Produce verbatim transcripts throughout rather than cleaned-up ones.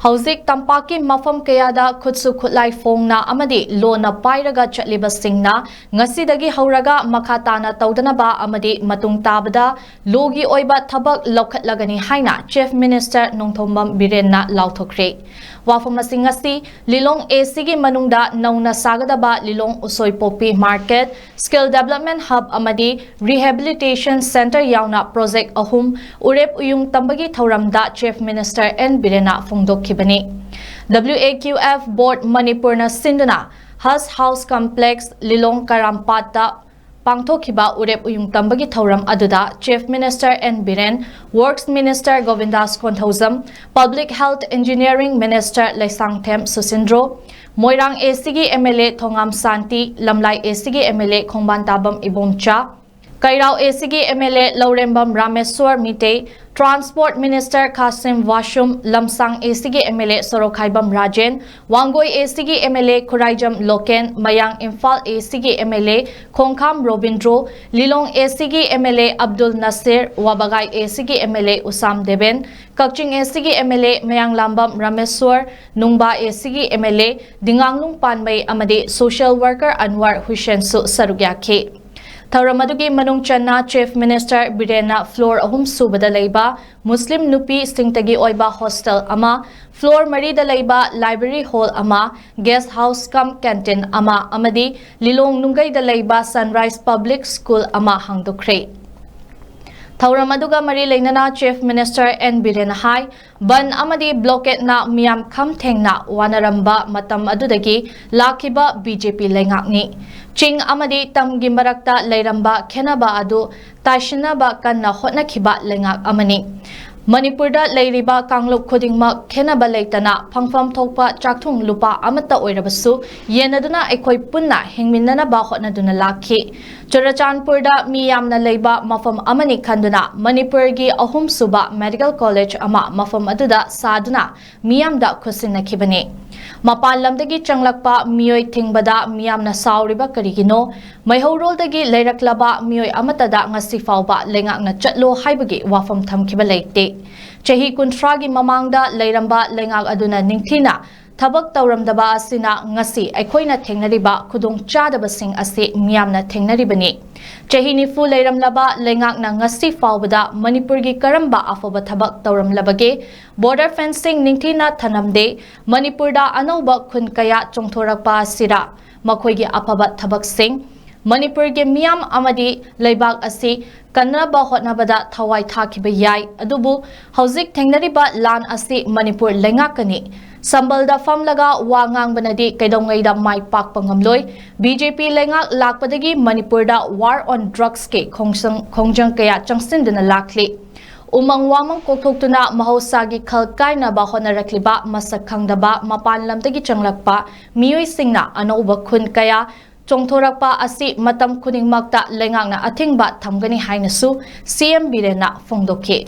ꯍꯧꯖꯤꯛ ꯇꯝꯄꯥꯛꯀꯤ ꯃꯐꯝ ꯀꯌꯥꯗ ꯈꯨꯠꯁꯨ ꯈꯨꯠꯂꯥꯏ ꯐꯣꯡꯅ ꯑꯃꯗꯤ ꯂꯣꯟꯅ ꯄꯥꯏꯔꯒ ꯆꯠꯂꯤꯕꯁꯤꯡꯅ ꯉꯁꯤꯗꯒꯤ ꯍꯧꯔꯒ ꯃꯈꯥ ꯇꯥꯅ ꯇꯧꯗꯅꯕ ꯑꯃꯗꯤ ꯃꯇꯨꯡ ꯇꯥꯕꯗ ꯂꯣꯒꯤ ꯑꯣꯏꯕ ꯊꯕꯛ ꯂꯧꯈꯠꯂꯒꯅꯤ ꯍꯥꯏꯅ Chief Minister ꯅꯣꯡꯊꯣꯝꯕꯝ ꯕꯤꯔꯦꯟꯅ ꯂꯥꯎꯊꯣꯛꯈ꯭ꯔꯦ꯫ ꯋꯥꯐꯝ ꯑꯁꯤ ꯉꯁꯤ ꯂꯤꯂꯣꯡ ACꯒꯤ ꯃꯅꯨꯡꯗ ꯅꯧꯅ ꯁꯥꯒꯗꯕ ꯂꯤꯂꯣꯡ ꯎꯁꯣꯏꯄꯣꯛꯄꯤ Market, Skill Development Hub ꯑꯃꯗꯤ Rehabilitation Centre ꯌꯥꯎꯅ project ꯑꯍꯨꯝ ꯎꯔꯦꯞ ꯎꯌꯨꯡ ꯇꯝꯕꯒꯤ ꯊꯧꯔꯝꯗ Chief Minister N ꯕꯤꯔꯦꯟꯅ ꯐꯣꯡꯗꯣꯛꯈꯤꯕꯅꯤ꯫ WAQF Board ꯃꯅꯤꯄꯨꯔꯅ ꯁꯤꯟꯗꯨꯅ Hush House Complex ꯂꯤꯂꯣꯡ ꯀꯔꯥꯝꯄꯥꯠꯇ ꯄꯥꯡꯊꯣꯛꯈꯤꯕ ꯎꯔꯦꯞ ꯎꯌꯨꯡ ꯇꯝꯕꯒꯤ ꯊꯧꯔꯝ ꯑꯗꯨꯗ Chief Minister N Biren, Works Minister ꯒꯣꯕꯤꯟꯗꯥꯁ Konthoujam, Public Health Engineering Minister Leishangthem ꯁꯨꯁꯤꯟꯗ꯭ꯔꯣ, ꯃꯣꯏꯔꯥꯡ ACꯒꯤ MLA ꯊꯣꯉꯥꯝ ꯁꯥꯟꯇꯤ, ꯂꯝꯂꯥꯏ ACꯒꯤ MLA ꯈꯣꯡꯕꯥꯟ ꯇꯥꯕꯝ ꯏꯕꯣꯝꯆꯥ, ꯀꯩꯔꯥꯎ ACꯒꯤ MLA ꯂꯧꯔꯦꯝꯕꯝ ꯔꯥꯃꯦꯁ꯭ꯋꯔ ꯃꯤꯇꯩ, Transport Minister ꯈꯥꯁꯤꯝ ꯋꯥꯁꯨꯝ, ꯂꯝꯁꯥꯡ ACꯒꯤ MLA ꯁꯣꯔꯣꯛꯈꯥꯏꯕꯝ ꯔꯥꯖꯦꯟ, ꯋꯥꯡꯒꯣꯏ ACꯒꯤ MLA ꯈꯨꯔꯥꯏꯖꯝ ꯂꯣꯀꯦꯟ, ꯃꯌꯥꯡ ꯏꯝꯐꯥꯜ ACꯒꯤ MLA ꯈꯣꯡꯈꯥꯝ ꯔꯣꯕꯤꯟꯗ꯭ꯔꯣ, ꯂꯤꯂꯣꯡ ACꯒꯤ MLA ꯑꯕꯗꯨꯜ ꯅꯁꯤꯔ, ꯋꯥꯕꯒꯥꯏ ACꯒꯤ MLA ꯎꯁꯥꯝ ꯗꯦꯕꯦꯟ, ꯀꯛꯆꯤꯡ ACꯒꯤ MLA ꯃꯌꯥꯡꯂꯥꯝꯕꯝ ꯔꯥꯃꯦꯁ꯭ꯋꯔ, ꯅꯨꯡꯕꯥ ACꯒꯤ MLA ꯗꯤꯉꯥꯡꯂꯨꯡ ꯄꯥꯟꯃꯩ ꯑꯃꯗꯤ social worker ꯑꯟꯋꯔ ꯍꯨꯁꯦꯟꯁꯨ ꯁꯔꯨꯛ ꯌꯥꯈꯤ꯫ ꯊꯧꯔꯝ ꯑꯗꯨꯒꯤ ꯃꯅꯨꯡ ꯆꯟꯅ Chief Minister ꯕꯤꯔꯦꯟꯅ floor ꯑꯍꯨꯝ ꯁꯨꯕꯗ ꯂꯩꯕ ꯃꯨꯁꯂꯤꯝ ꯅꯨꯄꯤꯁꯤꯡꯇꯒꯤ ꯑꯣꯏꯕ hostel ꯑꯃ, floor ꯃꯔꯤꯗ ꯂꯩꯕ library hall ꯑꯃ, guest house cum canteen ꯑꯃ ꯑꯃꯗꯤ ꯂꯤꯂꯣꯡ ꯅꯨꯡꯒꯩꯗ ꯂꯩꯕ Sunrise Public School ꯑꯃ ꯍꯥꯡꯗꯣꯛꯈ꯭ꯔꯦ꯫ ꯊꯧꯔꯝ ꯑꯗꯨꯒ ꯃꯔꯤ ꯂꯩꯅꯅ Chief Minister N ꯕꯤꯔꯦꯟꯅ ꯍꯥꯏ, ꯕꯟ ꯑꯃꯗꯤ blockadeꯅ ꯃꯤꯌꯥꯝ ꯈꯝ ꯊꯦꯡꯅ ꯋꯥꯅꯔꯝꯕ ꯃꯇꯝ ꯑꯗꯨꯗꯒꯤ ꯂꯥꯛꯈꯤꯕ BJP ꯂꯩꯉꯥꯛꯅꯤ꯫ ꯆꯤꯡ ꯑꯃꯗꯤ ꯇꯝꯒꯤ ꯃꯔꯛꯇ ꯂꯩꯔꯝꯕ ꯈꯦꯟꯅꯕ ꯑꯗꯨ ꯇꯥꯏꯁꯤꯟꯅꯕ ꯀꯟꯅ ꯍꯣꯠꯅꯈꯤꯕ ꯂꯩꯉꯥꯛ ꯑꯃꯅꯤ꯫ ꯃꯅꯤꯄꯨꯔꯗ ꯂꯩꯔꯤꯕ ꯀꯥꯡꯂꯨꯞ ꯈꯨꯗꯤꯡꯃꯛ ꯈꯦꯟꯅꯕ ꯂꯩꯇꯅ ꯐꯪꯐꯝ ꯊꯣꯛꯄ ꯆꯥꯛꯊꯨꯡ ꯂꯨꯄꯥ ꯑꯃꯠꯇ ꯑꯣꯏꯔꯕꯁꯨ ꯌꯦꯟꯅꯗꯨꯅ ꯑꯩꯈꯣꯏ ꯄꯨꯟꯅ ꯍꯤꯡꯃꯤꯟꯅꯅꯕ ꯍꯣꯠꯅꯗꯨꯅ ꯂꯥꯛꯈꯤ꯫ ꯆꯨꯔꯆꯥꯟꯄꯨꯔꯗ ꯃꯤ ꯌꯥꯝꯅ ꯂꯩꯕ ꯃꯐꯝ ꯑꯃꯅꯤ ꯈꯟꯗꯨꯅ ꯃꯅꯤꯄꯨꯔꯒꯤ ꯑꯍꯨꯝꯁꯨꯕ medical college ꯑꯃ ꯃꯐꯝ ꯑꯗꯨꯗ ꯁꯥꯗꯨꯅ ꯃꯤꯌꯥꯝꯗ ꯈꯨꯠꯁꯤꯟꯅꯈꯤꯕꯅꯤ꯫ ꯃꯄꯥꯟ ꯂꯝꯗꯒꯤ ꯆꯪꯂꯛꯄ ꯃꯤꯑꯣꯏ ꯊꯤꯡꯕꯗ ꯃꯤꯌꯥꯝꯅ ꯁꯥꯎꯔꯤꯕ ꯀꯔꯤꯒꯤꯅꯣ? ꯃꯩꯍꯧꯔꯣꯜꯗꯒꯤ ꯂꯩꯔꯛꯂꯕ ꯃꯤꯑꯣꯏ ꯑꯃꯠꯇꯗ ꯉꯁꯤ ꯐꯥꯎꯕ ꯂꯩꯉꯥꯛꯅ ꯆꯠꯂꯣ ꯍꯥꯏꯕꯒꯤ ꯋꯥꯐꯝ ꯊꯝꯈꯤꯕ ꯂꯩꯇꯦ꯫ ꯆꯍꯤ ꯀꯨꯟꯊ꯭ꯔꯥꯒꯤ ꯃꯃꯥꯡꯗ ꯂꯩꯔꯝꯕ ꯂꯩꯉꯥꯛ ꯑꯗꯨꯅ ꯅꯤꯡꯊꯤꯅ ꯊꯕꯛ ꯇꯧꯔꯝꯗꯕ ꯑꯁꯤꯅ ꯉꯁꯤ ꯑꯩꯈꯣꯏꯅ ꯊꯦꯡꯅꯔꯤꯕ ꯈꯨꯗꯣꯡꯆꯥꯗꯕꯁꯤꯡ ꯑꯁꯤ ꯃꯤꯌꯥꯝꯅ ꯊꯦꯡꯅꯔꯤꯕꯅꯤ꯫ ꯆꯍꯤ ꯅꯤꯐꯨ ꯂꯩꯔꯝꯂꯕ ꯂꯩꯉꯥꯛꯅ ꯉꯁꯤ ꯐꯥꯎꯕꯗ ꯃꯅꯤꯄꯨꯔꯒꯤ ꯀꯔꯝꯕ ꯑꯐꯕ ꯊꯕꯛ ꯇꯧꯔꯝꯂꯕꯒꯦ? Border fencing ꯅꯤꯡꯊꯤꯅ ꯊꯅꯝꯗꯦ꯫ ꯃꯅꯤꯄꯨꯔꯗ ꯑꯅꯧꯕ ꯈꯨꯟ ꯀꯌꯥ ꯆꯣꯡꯊꯣꯔꯛꯄ ꯑꯁꯤꯔ ꯃꯈꯣꯏꯒꯤ ꯑꯐꯕ ꯊꯕꯛꯁꯤꯡ? ꯃꯅꯤꯄꯨꯔꯒꯤ ꯃꯤꯌꯥꯝ ꯑꯃꯗꯤ ꯂꯩꯕꯥꯛ ꯑꯁꯤ ꯀꯟꯅꯕ ꯍꯣꯠꯅꯕꯗ ꯊꯋꯥꯏ ꯊꯥꯈꯤꯕ ꯌꯥꯏ, ꯑꯗꯨꯕꯨ ꯍꯧꯖꯤꯛ ꯊꯦꯡꯅꯔꯤꯕ ꯂꯥꯟ ꯑꯁꯤ ꯃꯅꯤꯄꯨꯔ ꯂꯩꯉꯥꯛꯀꯅꯤ꯫ ꯁꯝꯕꯜꯗ ꯐꯝꯂꯒ ꯋꯥ ꯉꯥꯡꯕꯅꯗꯤ ꯀꯩꯗꯧꯉꯩꯗ ꯃꯥꯏ ꯄꯥꯛꯄ ꯉꯝꯂꯣꯏ꯫ ꯕꯤ ꯖꯦ ꯄꯤ ꯂꯩꯉꯥꯛ ꯂꯥꯛꯄꯗꯒꯤ ꯃꯅꯤꯄꯨꯔꯗ war on drugsꯀꯤ ꯈꯣꯡꯖꯪ, ꯈꯣꯡꯖꯪ ꯀꯌꯥ ꯆꯪꯁꯤꯟꯗꯨꯅ ꯂꯥꯛꯂꯤ꯫ ꯎꯃꯪ ꯋꯥꯃꯪ ꯀꯣꯛꯊꯣꯛꯇꯨꯅ ꯃꯍꯧꯁꯥꯒꯤ ꯈꯜ ꯀꯥꯏꯅꯕ ꯍꯣꯠꯅꯔꯛꯂꯤꯕ ꯃꯁꯛ ꯈꯪꯗꯕ ꯃꯄꯥꯟ ꯂꯝꯗꯒꯤ ꯆꯪꯂꯛꯄ ꯃꯤꯑꯣꯏꯁꯤꯡꯅ ꯑꯅꯧꯕ ꯈꯨꯟ ꯀꯌꯥ ꯆꯣꯡꯊꯣꯔꯛꯄ ꯑꯁꯤ ꯃꯇꯝ ꯈꯨꯗꯤꯡꯃꯛꯇ ꯂꯩꯉꯥꯛꯅ ꯑꯊꯤꯡꯕ ꯊꯝꯒꯅꯤ ꯍꯥꯏꯅꯁꯨ ꯁꯤ ꯑꯦꯝ ꯕꯤꯔꯦꯟꯅ ꯐꯣꯡꯗꯣꯛꯈꯤ꯫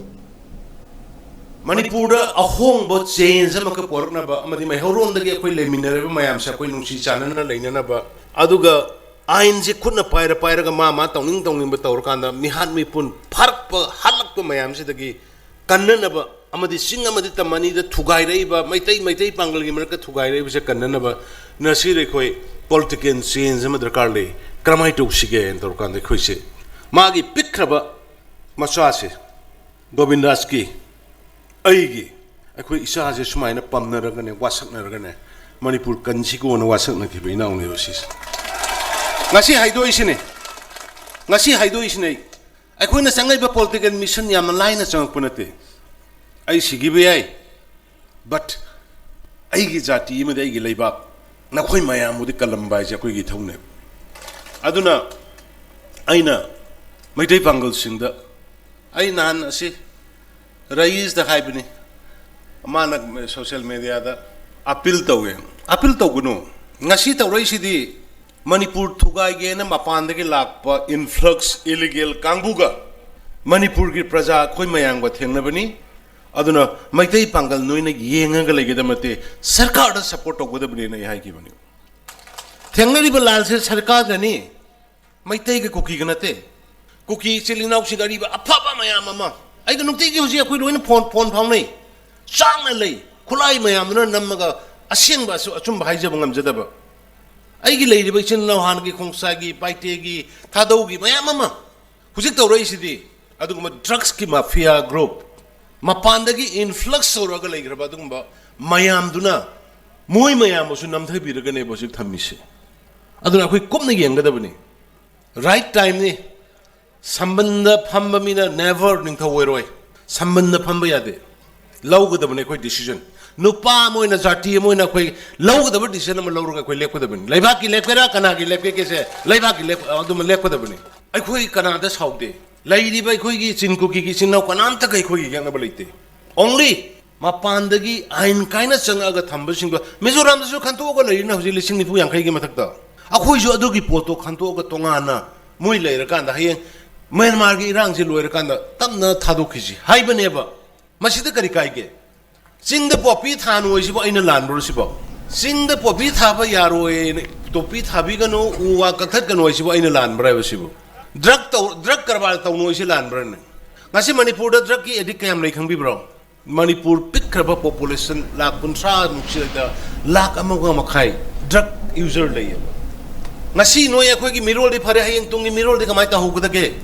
ꯃꯅꯤꯄꯨꯔꯗ ꯑꯍꯣꯡꯕ, change ꯑꯃꯈꯛ ꯄꯣꯔꯛꯅꯕ ꯑꯃꯗꯤ ꯃꯩꯍꯧꯔꯣꯟꯗꯒꯤ ꯑꯩꯈꯣꯏ ꯂꯩꯃꯤꯟꯅꯔꯤꯕ ꯃꯌꯥꯝꯁꯦ ꯑꯩꯈꯣꯏ ꯅꯨꯡꯁꯤ ꯆꯥꯟꯅꯅ ꯂꯩꯅꯅꯕ, ꯑꯗꯨꯒ ꯑꯥꯏꯟꯁꯦ ꯈꯨꯠꯅ ꯄꯥꯏꯔ ꯄꯥꯏꯔꯒ ꯃꯥ ꯃꯥ ꯇꯧꯅꯤꯡ ꯇꯧꯅꯤꯡꯕ ꯇꯧꯔꯀꯥꯟꯗ ꯃꯤꯍꯥꯠ ꯃꯤꯄꯨꯟ ꯐꯥꯔꯛꯄ ꯍꯥꯠꯂꯛꯄ ꯃꯌꯥꯝꯁꯤꯗꯒꯤ ꯀꯟꯅꯅꯕ ꯑꯃꯗꯤ ꯆꯤꯡ ꯑꯃꯗꯤ ꯇꯝ ꯑꯅꯤꯗ ꯊꯨꯒꯥꯏꯔꯛꯏꯕ ꯃꯩꯇꯩ, ꯃꯩꯇꯩ ꯄꯥꯡꯒꯜꯒꯤ ꯃꯔꯛꯇ ꯊꯨꯒꯥꯏꯔꯛꯏꯕꯁꯦ ꯀꯟꯅꯅꯕ ꯉꯁꯤꯗꯤ ꯑꯩꯈꯣꯏ political change ꯑꯃ ꯗꯔꯀꯥꯔ ꯂꯩ꯫ ꯀꯔꯝꯍꯥꯏꯅ ꯇꯧꯁꯤꯒꯦꯅ ꯇꯧꯔꯀꯥꯟꯗ ꯑꯩꯈꯣꯏꯁꯦ ꯃꯥꯒꯤ ꯄꯤꯛꯈ꯭ꯔꯕ ꯃꯆꯥꯁꯦ ꯒꯣꯕꯤꯟꯗꯥꯁꯀꯤ, ꯑꯩꯒꯤ, ꯑꯩꯈꯣꯏ ꯏꯆꯥꯁꯦ ꯁꯨꯃꯥꯏꯅ ꯄꯝꯅꯔꯒꯅꯦ, ꯋꯥꯁꯛꯅꯔꯒꯅꯦ, ꯃꯅꯤꯄꯨꯔ ꯀꯟꯁꯤꯀꯣꯅ ꯋꯥꯁꯛꯅꯈꯤꯕ ꯏꯅꯥꯎꯅꯦꯕ ꯁꯤꯁꯦ꯫ ꯉꯁꯤ ꯍꯥꯏꯗꯣꯛꯏꯁꯤꯅꯦ, ꯉꯁꯤ ꯍꯥꯏꯗꯣꯛꯏꯁꯤꯅꯦ꯫ ꯑꯩꯈꯣꯏꯅ ꯆꯪꯉꯛꯏꯕ political mission ꯌꯥꯝꯅ ꯂꯥꯏꯅ ꯆꯪꯉꯛꯄ ꯅꯠꯇꯦ꯫ ꯑꯩ ꯁꯤꯈꯤꯕ ꯌꯥꯏ, but ꯑꯩꯒꯤ ꯖꯥꯇꯤ ꯑꯃꯗꯤ ꯑꯩꯒꯤ ꯂꯩꯕꯥꯛ, ꯅꯈꯣꯏ ꯃꯌꯥꯝꯕꯨꯗꯤ ꯀꯜꯂꯝꯕ ꯍꯥꯏꯁꯦ ꯑꯩꯈꯣꯏꯒꯤ ꯏꯊꯧꯅꯦꯕ꯫ ꯑꯗꯨꯅ ꯑꯩꯅ ꯃꯩꯇꯩ ꯄꯥꯡꯒꯜꯁꯤꯡꯗ, ꯑꯩ ꯅꯍꯥꯟ ꯑꯁꯤ ꯔꯌꯤꯁꯇ ꯍꯥꯏꯕꯅꯤ, ꯃꯥꯅ social mediaꯗ appeal ꯇꯧꯋꯦ꯫ Appeal ꯇꯧꯒꯅꯨ꯫ ꯉꯁꯤ ꯇꯧꯔꯛꯏꯁꯤꯗꯤ ꯃꯅꯤꯄꯨꯔ ꯊꯨꯒꯥꯏꯒꯦꯅ ꯃꯄꯥꯟꯗꯒꯤ ꯂꯥꯛꯄ influx illegal ꯀꯥꯡꯕꯨꯒ ꯃꯅꯤꯄꯨꯔꯒꯤ ꯄ꯭ꯔꯖꯥ ꯑꯩꯈꯣꯏ ꯃꯌꯥꯝꯒ ꯊꯦꯡꯅꯕꯅꯤ꯫ ꯑꯗꯨꯅ ꯃꯩꯇꯩ ꯄꯥꯡꯒꯜ ꯅꯣꯏꯅ ꯌꯦꯡꯉꯒ ꯂꯩꯒꯗꯕ ꯅꯠꯇꯦ, ꯁꯔꯀꯥꯔꯗ support ꯇꯧꯒꯗꯕꯅꯦꯅ ꯑꯩ ꯍꯥꯏꯈꯤꯕꯅꯤ꯫ ꯊꯦꯡꯅꯔꯤꯕ ꯂꯥꯟꯁꯦ ꯁꯔꯀꯥꯔꯒꯅꯤ, ꯃꯩꯇꯩꯒ ꯀꯨꯀꯤꯒ ꯅꯠꯇꯦ꯫ ꯀꯨꯀꯤ ꯏꯆꯤꯜ ꯏꯅꯥꯎꯁꯤꯡ ꯑꯔꯤꯕ ꯑꯐꯕ ꯃꯌꯥꯝ ꯑꯃ ꯑꯩꯒ ꯅꯨꯡꯇꯤꯒꯤ ꯍꯧꯖꯤꯛ ꯑꯩꯈꯣꯏ ꯂꯣꯏꯅ ꯐꯣꯟ ꯐꯣꯟ ꯐꯥꯎꯅꯩ꯫ ꯆꯥꯡꯅ ꯂꯩ꯫ ꯈꯨꯠꯂꯥꯏ ꯃꯌꯥꯝꯗꯨꯅ ꯅꯝꯃꯒ ꯑꯁꯦꯡꯕ ꯑꯆꯨ- ꯑꯆꯨꯝꯕ ꯍꯥꯏꯖꯕ ꯉꯝꯖꯗꯕ꯫ ꯑꯩꯒꯤ ꯂꯩꯔꯤꯕ ꯏꯆꯤꯟ ꯏꯅꯥꯎ ꯍꯥꯟꯅꯒꯤ ꯈꯣꯡꯁꯥꯒꯤ, ꯄꯥꯏꯇꯦꯒꯤ, ꯊꯥꯗꯧꯒꯤ ꯃꯌꯥꯝ ꯑꯃ ꯍꯧꯖꯤꯛ ꯇꯧꯔꯛꯏꯁꯤꯗꯤ ꯑꯗꯨꯒꯨꯝꯕ ꯗ꯭ꯔꯛꯁꯀꯤ ꯃꯥꯐꯤꯌꯥ ꯒ꯭ꯔꯨꯞ, ꯃꯄꯥꯟꯗꯒꯤ ꯏꯟꯐ꯭ꯂꯛꯁ ꯇꯧꯔꯒ ꯂꯩꯈ꯭ꯔꯕ ꯑꯗꯨꯒꯨꯝꯕ ꯃꯌꯥꯝꯗꯨꯅ ꯃꯣꯏ ꯃꯌꯥꯝꯕꯨꯁꯨ ꯅꯝꯊꯕꯤꯔꯒꯅꯦꯕ ꯍꯧꯖꯤꯛ ꯊꯝꯃꯤꯁꯦ꯫ ꯑꯗꯨꯅ ꯑꯩꯈꯣꯏ ꯀꯨꯞꯅ ꯌꯦꯡꯒꯗꯕꯅꯤ꯫ ꯔꯥꯏꯠ ꯇꯥꯏꯝꯅꯤ꯫ ꯁꯝꯕꯟꯗ ꯐꯝꯕ ꯃꯤꯅ ꯅꯦꯚꯔ ꯅꯤꯡꯊꯧ ꯑꯣꯏꯔꯣꯏ꯫ ꯁꯝꯕꯟꯗ ꯐꯝꯕ ꯌꯥꯗꯦ꯫ ꯂꯧꯒꯗꯕꯅꯤ ꯑꯩꯈꯣꯏ ꯗꯤꯁꯤꯖꯟ꯫ ꯅꯨꯄꯥ ꯑꯃ ꯑꯣꯏꯅ, ꯖꯥꯇꯤ ꯑꯃ ꯑꯣꯏꯅ ꯑꯩꯈꯣꯏ ꯂꯧꯒꯗꯕ ꯗꯤꯁꯤꯖꯟ ꯑꯃ ꯂꯧꯔꯒ ꯑꯩꯈꯣꯏ ꯂꯦꯞꯀꯗꯕꯅꯤ꯫ ꯂꯩꯕꯥꯛꯀꯤ ꯂꯦꯞꯀꯦꯔꯥ, ꯀꯅꯥꯒꯤ ꯂꯦꯞꯀꯦꯒꯦꯁꯦ, ꯂꯩꯕꯥꯛꯀꯤ ꯂꯦꯞ ꯑꯗꯨꯃ ꯂꯦꯞꯀꯗꯕꯅꯤ꯫ ꯑꯩꯈꯣꯏ ꯀꯅꯥꯗ ꯁꯥꯎꯗꯦ꯫ ꯂꯩꯔꯤꯕ ꯑꯩꯈꯣꯏꯒꯤ ꯆꯤꯟ ꯀꯨꯀꯤꯒꯤ ꯏꯆꯤꯟ ꯏꯅꯥꯎ ꯀꯅꯥꯝꯇꯒ ꯑꯩꯈꯣꯏꯒꯤ ꯌꯦꯛꯅꯕ ꯂꯩꯇꯦ꯫ ꯑꯣꯡꯂꯤ ꯃꯄꯥꯟꯗꯒꯤ ꯑꯥꯏꯟ ꯀꯥꯏꯅ ꯆꯪꯉꯛꯑꯒ ꯊꯝꯕꯁꯤꯡꯗꯣ ꯃꯤꯖꯣꯔꯥꯝꯗꯁꯨ ꯈꯟꯇꯣꯛꯑꯒ ꯂꯩꯔꯤꯅ ꯍꯧꯖꯤꯛ ꯂꯤꯁꯤꯡ ꯅꯤꯐꯨ ꯌꯥꯡꯈꯩꯒꯤ ꯃꯊꯛꯇ꯫ ꯑꯩꯈꯣꯏꯁꯨ ꯑꯗꯨꯒꯤ ꯄꯣꯠꯇꯣ ꯈꯟꯇꯣꯛꯑꯒ ꯇꯣꯉꯥꯟꯅ ꯃꯣꯏ ꯂꯩꯔꯀꯥꯟꯗ ꯍꯌꯦꯡ ꯃ꯭ꯌꯥꯟꯃꯥꯔꯒꯤ ꯏꯔꯥꯡꯁꯤ ꯂꯣꯏꯔꯀꯥꯟꯗ ꯇꯞꯅ ꯊꯥꯗꯣꯛꯈꯤꯁꯤ ꯍꯥꯏꯕꯅꯦꯕ꯫ ꯃꯁꯤꯗ ꯀꯔꯤ ꯀꯥꯏꯒꯦ? ꯆꯤꯡꯗ ꯄꯣꯄꯤ ꯊꯥꯅꯨ ꯍꯥꯏꯁꯤꯕꯨ ꯑꯩꯅ ꯂꯥꯟꯕ꯭ꯔꯣ ꯁꯤꯕꯣ? ꯆꯤꯡꯗ ꯄꯣꯄꯤ ꯊꯥꯕ ꯌꯥꯔꯣꯏ, ꯄꯣꯄꯤ ꯊꯥꯕꯤꯒꯅꯨ, ꯎ ꯋꯥ ꯀꯛꯊꯠꯀꯅꯨ ꯍꯥꯏꯁꯤꯕꯨ ꯑꯩꯅ ꯂꯥꯟꯕ꯭ꯔꯥ ꯍꯥꯏꯕ ꯁꯤꯕꯨ? ꯗ꯭ꯔꯛ ꯇꯧ, ꯗ꯭ꯔꯛ ꯀꯔꯕꯥꯔ ꯇꯧꯅꯨ ꯍꯥꯏꯁꯤ ꯂꯥꯟꯕ꯭ꯔꯥꯅꯦ? ꯉꯁꯤ ꯃꯅꯤꯄꯨꯔꯗ ꯗ꯭ꯔꯛꯀꯤ ꯑꯦꯗꯤꯛ ꯀꯌꯥꯝ ꯂꯩ ꯈꯪꯕꯤꯕ꯭ꯔꯣ? ꯃꯅꯤꯄꯨꯔ ꯄꯤꯛꯈ꯭ꯔꯕ ꯄꯣꯄꯨꯂꯦꯁꯟ ꯂꯥꯈ ꯀꯨꯟꯊ꯭ꯔꯥ ꯃꯨꯛꯁꯤꯗ ꯂꯥꯈ ꯑꯃꯒ ꯃꯈꯥꯏ ꯗ꯭ꯔꯛ ꯌꯨꯖꯔ ꯂꯩꯌꯦꯕ꯫ ꯉꯁꯤ ꯅꯣꯏ ꯑꯩꯈꯣꯏꯒꯤ ꯃꯤꯔꯣꯜꯗꯤ ꯐꯔꯦ, ꯍꯌꯦꯡ ꯇꯨꯡꯒꯤ ꯃꯤꯔꯣꯜꯗꯤ ꯀꯃꯥꯏꯅ ꯇꯧꯍꯧꯒꯗꯒꯦ?